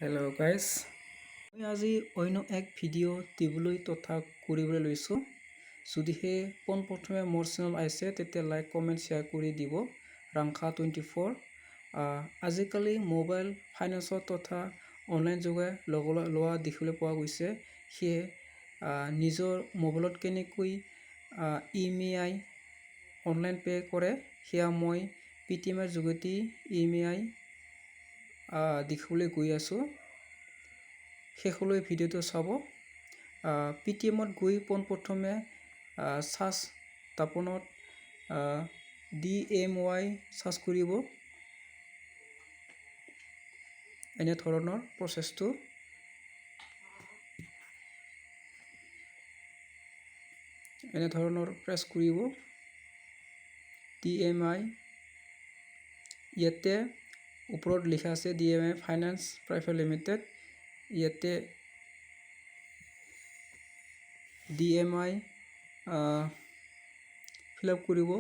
Hello' guys, মই আজি অন্য এক ভিডিঅ' দিবলৈ তথা কৰিবলৈ লৈছোঁ। যদিহে পোনপ্ৰথমে মোৰ চেনেল আহিছে, তেতিয়া লাইক, কমেণ্ট, শ্বেয়াৰ কৰি দিব। ৰাংখা 24। আজিকালি মোবাইল ফাইনেন্সত তথা অনলাইন যোগে লোৱা দেখিবলৈ পোৱা গৈছে। সেয়ে নিজৰ মোবাইলত কেনেকৈ ইএমআই অনলাইন পে' কৰে, সেয়া মই পেটিএমৰ যোগেদি ইএমআই দেখিবলৈ গৈ আছোঁ। শেষলৈ ভিডিঅ'টো চাব। পেটিএমত গৈ পোনপ্ৰথমে চাৰ্চ দাপোনত ডিএমৱাই চাৰ্চ কৰিব। এনেধৰণৰ প্ৰচেছটো এনেধৰণৰ প্ৰেছ কৰিব। ডিএমআই ইয়াতে ওপৰত লিখা আছে, ডিএমআই ফাইনেন্স প্ৰাইভেট লিমিটেড। ইয়াতে ডিএমআই ফিল আপ কৰিব।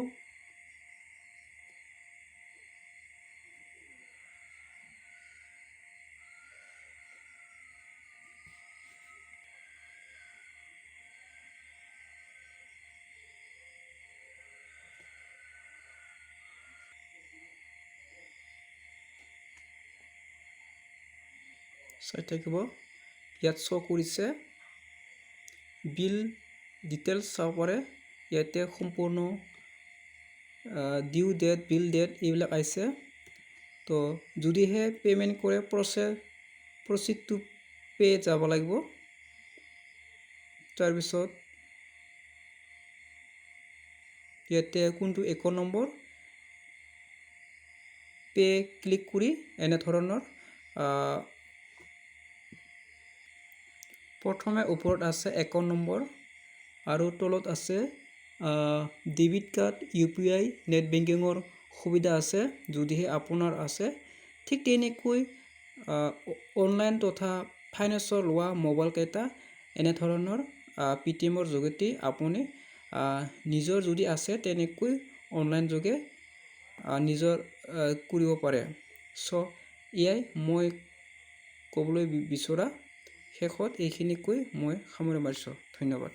চাই থাকিব। ইয়াত শ্ব' কৰিছে বিল ডিটেইলছ, চাব পাৰে। ইয়াতে সম্পূৰ্ণ ডিউ ডেট, বিল ডেট এইবিলাক আহিছে। তো যদিহে পে'মেণ্ট কৰে, প্ৰচিড টু পে' যাব লাগিব। তাৰপিছত ইয়াতে কোনটো একাউণ্ট নম্বৰ, পে' ক্লিক কৰি এনেধৰণৰ প্ৰথমে ওপৰত আছে একাউণ্ট নম্বৰ আৰু তলত আছে ডেবিট কাৰ্ড, ইউপিআই, নেট বেংকিঙৰ সুবিধা আছে যদিহে আপোনাৰ আছে। ঠিক তেনেকৈ অনলাইন তথা ফাইনেন্সৰ লোৱা মোবাইলকেইটা এনেধৰণৰ পেটিএমৰ যোগেদি আপুনি নিজৰ যদি আছে, তেনেকৈ অনলাইন যোগে নিজৰ কৰিব পাৰে। চ' এয়াই মই ক'বলৈ বিচৰা। শেষত এইখিনি কৈ মই সামৰণি মাৰিছোঁ। ধন্যবাদ।